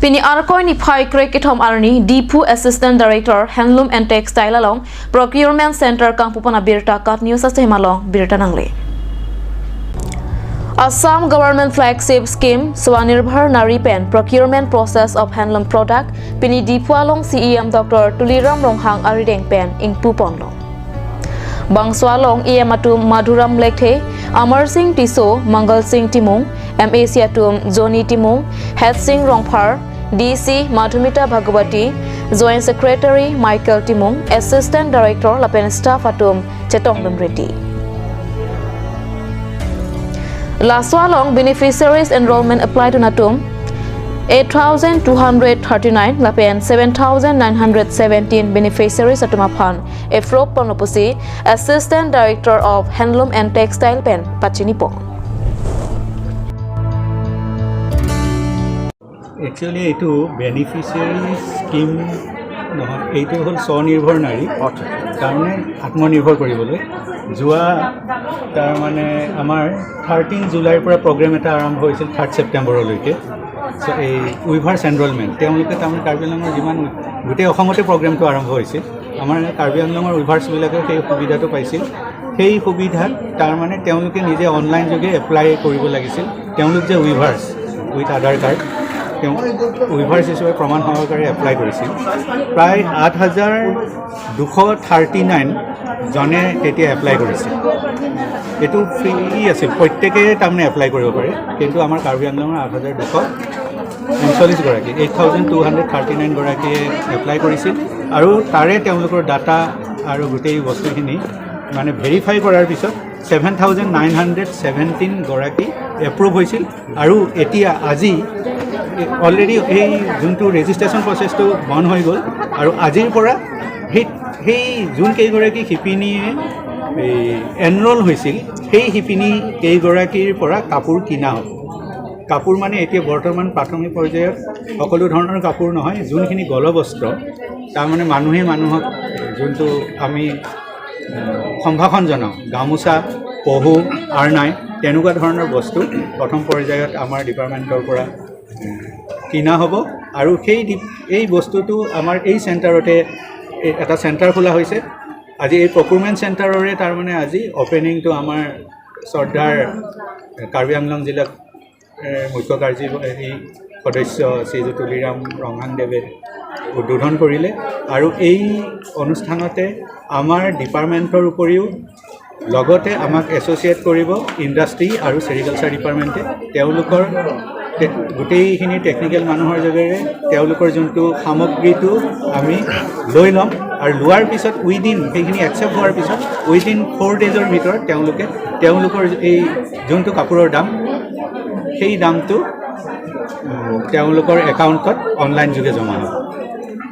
Pini arkoi ni phai krek ithom arni Diphu Assistant Director Handloom and Textile along Procurement Center Kangpupana Birta kat news ase himalong Birta nangle. Assam Government Flagship Scheme Swanirbhar Nari Pen Procurement Process of Handloom Product Pini Diphu along CEM Dr. Tuliram Ronghang Arideng Pen Ingpu Ponlong. Bangswalong EM atum Madhuram Lekhe, Amar Singh Tiso, Mangal Singh Timung, MAC atum Joni Timung, Head Singh Rongphar, DC Madhumita Bhagavati, Joint Secretary Michael Timung, Assistant Director Lapen Staff atum Chetong Reddy. Laswalong beneficiaries enrollment applied to Natum 8,239 lapen 7,917 beneficiaries atumaphan Efrop Panopusi Assistant Director of Handloom and Textile Pen Pachinipo. Actually এইটো beneficiary scheme নহয়, এইটো হ'ল স্বনিৰ্ভৰ নাৰী তাৰমানে আত্মনিৰ্ভৰ কৰিবলৈ যোৱা তাৰমানে আমাৰ 13 জুলাইৰ পৰা প্ৰগ্ৰেম এটা আৰম্ভ হৈছিল 3 ছেপ্টেম্বৰলৈকে। এই উইভাৰ্ছ এনৰলমেণ্ট, তেওঁলোকে তাৰমানে কাৰ্বি আংলঙৰ যিমান গোটেই অসমতে প্ৰগ্ৰেমটো আৰম্ভ হৈছিল, আমাৰ কাৰ্বি আংলঙৰ উইভাৰ্ছবিলাকে সেই সুবিধাটো পাইছিল। সেই সুবিধাত তাৰমানে তেওঁলোকে নিজে অনলাইন যোগে এপ্লাই কৰিব লাগিছিল। তেওঁলোক যে উইভাৰ্ছ উইথ আধাৰ কাৰ্ড, তেওঁ উইভাৰ্ছ হিচাপে প্ৰমাণ সহকাৰে এপ্লাই কৰিছিল। প্ৰায় 8,239 জনে তেতিয়া এপ্লাই কৰিছিল। এইটো ফ্ৰী আছিল, প্ৰত্যেকেই তাৰমানে এপ্লাই কৰিব পাৰে। কিন্তু আমাৰ কাৰ্বি আংলঙৰ 8,239 গৰাকী, 8,239 গৰাকীয়ে এপ্লাই কৰিছিল। আৰু তাৰে তেওঁলোকৰ ডাটা আৰু গোটেই বস্তুখিনি মানে ভেৰিফাই কৰাৰ পিছত 7,917 গৰাকী এপ্ৰুভ হৈছিল। আৰু এতিয়া আজি অলৰেডি এই যোনটো ৰেজিষ্ট্ৰেশ্যন প্ৰচেছটো বন্ধ হৈ গ'ল। আৰু আজিৰ পৰা সেই যোনকেইগৰাকী শিপিনীয়ে এই এনৰল হৈছিল, সেই শিপিনী কেইগৰাকীৰ পৰা কাপোৰ কিনা হ'ব। কাপোৰ মানে এতিয়া বৰ্তমান প্ৰাথমিক পৰ্যায়ত সকলো ধৰণৰ কাপোৰ নহয়, যোনখিনি গলবস্ত্ৰ, তাৰমানে মানুহে মানুহক যোনটো আমি সম্ভাষণ জনাওঁ, গামোচা, পহু, আৰনাই, তেনেকুৱা ধৰণৰ বস্তু প্ৰথম পৰ্যায়ত আমাৰ ডিপাৰ্টমেণ্টৰ পৰা কিনা হ'ব। আৰু এই বস্তুটো আমাৰ এই চেণ্টাৰতে এটা চেণ্টাৰ খোলা হৈছে আজি। এই প্ৰকুৰমেণ্ট চেণ্টাৰৰে তাৰমানে আজি অ'পেনিংটো আমাৰ শ্ৰদ্ধাৰ কাৰ্বি আংলং জিলাত মুখ্য কাৰ্যবাহী সদস্য শ্ৰীযুত তুলিৰাম ৰংহাংদেৱে উদ্বোধন কৰিলে। আৰু এই অনুষ্ঠানতে আমাৰ ডিপাৰ্টমেণ্টৰ উপৰিও লগতে আমাক এছ'চিয়েট কৰিব ইণ্ডাষ্ট্ৰী আৰু ছেৰিকালচাৰ ডিপাৰ্টমেণ্টে। তেওঁলোকৰ গোটেইখিনি টেকনিকেল মানুহৰ যোগেৰে তেওঁলোকৰ যোনটো সামগ্ৰীটো আমি লৈ ল'ম। আৰু লোৱাৰ পিছত উইদিন সেইখিনি একচেপ্ট হোৱাৰ পিছত উইদিন 4 ডেইজৰ ভিতৰত তেওঁলোকে তেওঁলোকৰ এই যোনটো কাপোৰৰ দাম, সেই দামটো তেওঁলোকৰ একাউণ্টত অনলাইন যোগে জমা হ'ব।